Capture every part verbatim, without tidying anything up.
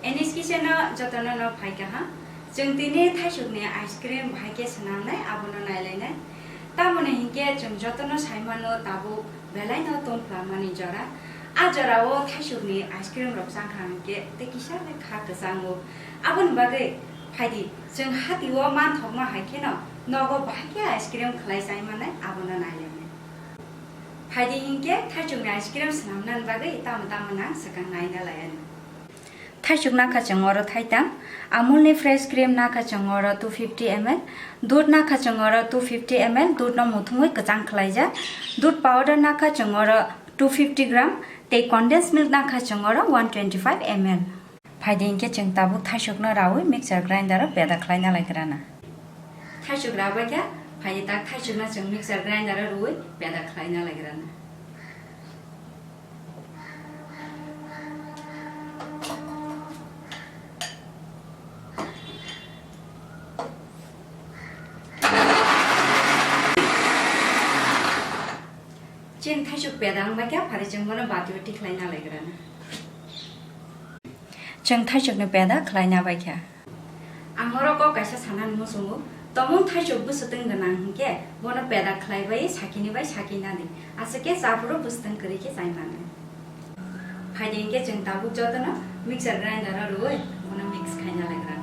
N S Kitchen no jotono no phai kaham. Chwng tini thaisukni ice cream bahai khe swnamnai, abono nailainai. Tamoni hinkhe chwng jotono saimano tabuk belaino tongphlamani jora. A jorao thaisukni ice cream rok changkha hinkhe tei kisa bai kha kwchango. Aboni bagwi phaidi chwng hatio manthokma hai kheno nogo bahai khe ice cream khlai chaimanai, abono nailainai. Phaidi hinkhe thaisukni ice cream swnamnani bagwi tamo tamo nang swkang naina lai anw. Thaisuk nakha chwng oro thaitang, Amulni fresh cream nakha chwng oro two fifty M L, dudh nakha chwng oro two fifty M L, dudhno muthungwi kwchang khlaijak, dudh powder nakha chwng oro two fifty gram, tei condensed milk nakha chwng oro one twenty five M L. Phaidi hinkhe chwng tabuk thaisukno raui mixer grinder o peda khlaina lai grana. Thaisuk rabai kha, phaidi tak thaisukno chwng mixer grinder o rui peda khlaina lai grana. Chini thaisuk peda wngbai kha, phari chwng bono batio tikhlai nalai grana. Chwng thaisukni peda khlai nabai kha. Ang oro kok kaisa sanani muchungo, tomung thaisuk bwswtwng gwnang hinkhe bono peda khlai bai sakini bai saki nadi, aswk khe chaphuru bwswtwng kwrwi khe chai mannai. Phaidi hinkhe chwng tabuk jotono mixer grinder o rwui bono mix khaina lai grana.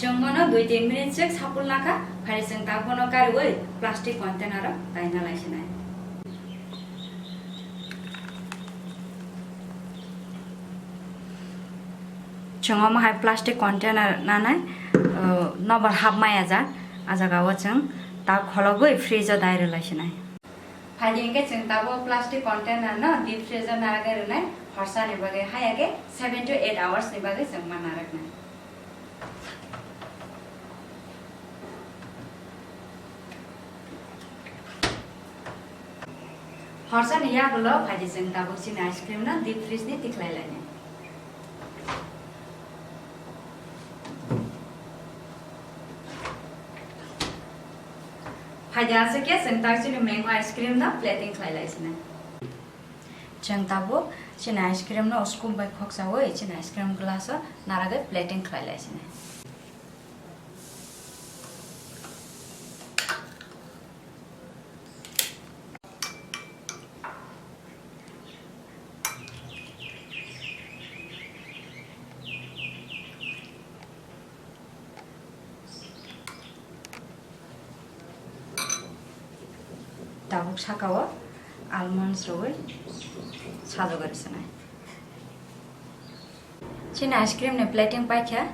Chwng bono dui tin minute swk sapul nakha, phai chwng tak bono kariui plastic container o taina lai sinai. Chwng omo hai plastic container nanai, uh, nobar hap maya jak, a jaga o chwng tak khologwi fridge o dai rwlai sinai. Phaidi hinkhe chwng tabuk plastic container no deep freeze o narwgwi rwnai, horsa ni bagwi haya khe seven to eight hours ni bagwi chwng ma narwknai. Horsa ni yagulo phaidi chwng tabuk chini ice cream no deep freeze ni tikhlai lainai. Phaidi aswk khe chwng tak chini mango ice cream no plating khlai lai sinai. Chwng tabuk chini ice cream no scoop bai khoksaui chini ice cream glass o narwgwi plating khlai lai sinai. Tabuk saka o almonds rwui sajagwi rwsinai. Chini ice cream ni plating paikha.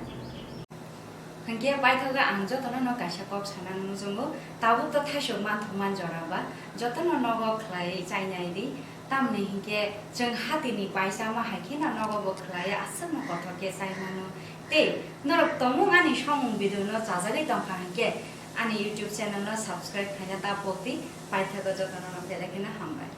Hinkhe paithago ang jotono no kaisa kok sanani muchungo, tabuk to thaisuk manthokma jora ba, jotono nogo khlai chainai di. Tamni hinkhe chwng hatini paisa ma hai kheno nogo bo khlai aswkno kothok khe chai mano. Tei norok tongmung ani samung video no chajagwi tongkha hinkhe ani YouTube channel no subscribe khaina ta pokdi, paithago jotono no belai kheno hambai.